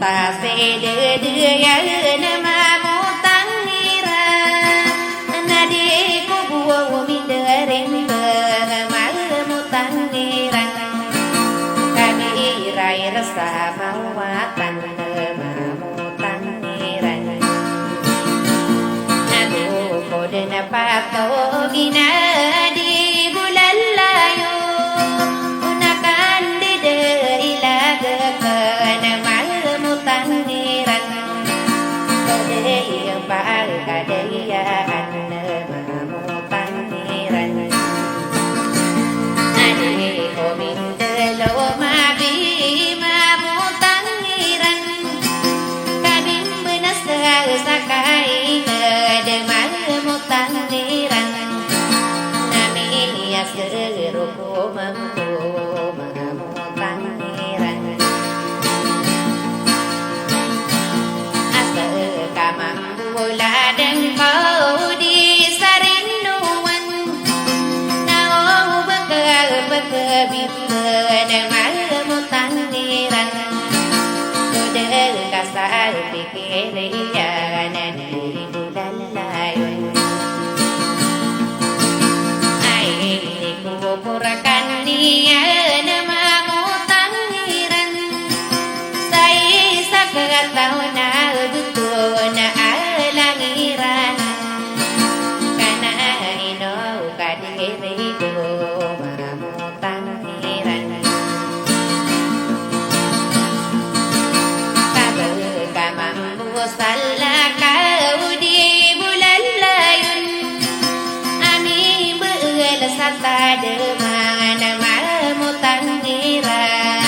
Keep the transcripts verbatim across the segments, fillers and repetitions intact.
Sa dede iyan a mamotang iran, na di ko bo mindaremba a mamotang iran. Ka di iran sa mawatan a mamotang iran. Na tokod na patogi na di bo lalayon, na kandida i lagak a mamotang iran. Ka di iyan pagkadayaan a mamotang iran. Na di ko mindalo mabi mamotang iran. Ka di mbenas sa kainged a mamotang iran. Na miyas gero ko mambo mamotang iran. Asar ka mambo ladang ko di sarinowan. Na o ba ka pagkabimban a mamotang iran. Ko da ka sa pikir iyan a di bo lalayon. Ay, di ko purakan iyan a mamotang iran. Sa isa ka taw na beto na alang iran. Ka na ino ka di ri ko mamotang iran. Ka ba ka mambo salakaw di bo lalayon. Ami bel sa tadaman a mamotang iran.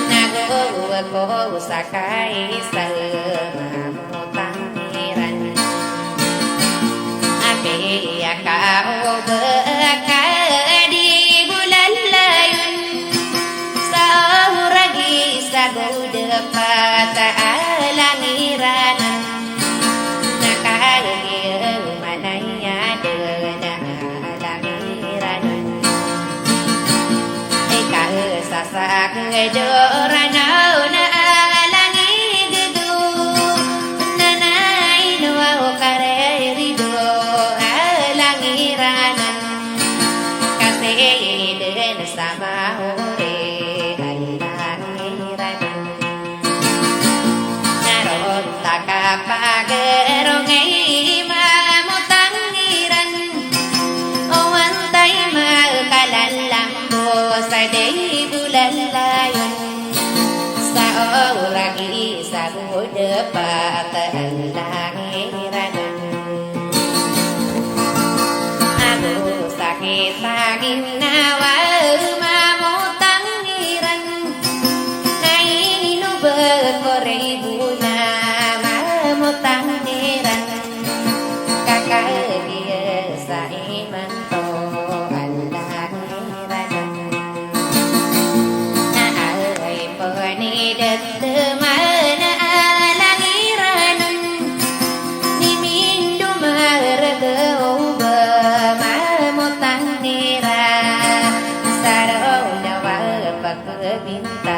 Nago ako sa kaisa a mamotang iran. Apiya ka o ba ka di bo lalayon. Sa oragi sa go dapat a alang iran. Na kagiya manaya dn a alang iran. Ika sa sakdn o Ranaw na alang i gdo. Na na ino o karirido a alang iran. Ka sii dn sa maori a alang iran. Na ron ta kapagarongay i mamotang iran. O antay makalalambo sa di bo lalayon. Sa oragi sa go dapat a alang iran. Ago sakit a ginawa a mamotang iran. Na ino ba ko ribo na mamotang iran. Ka kagiya sa imanto a alang iran. Na ay pn i dtman a alang iran. Di mindo marga o ba mamotang iran. Sa roo na wa pagpinta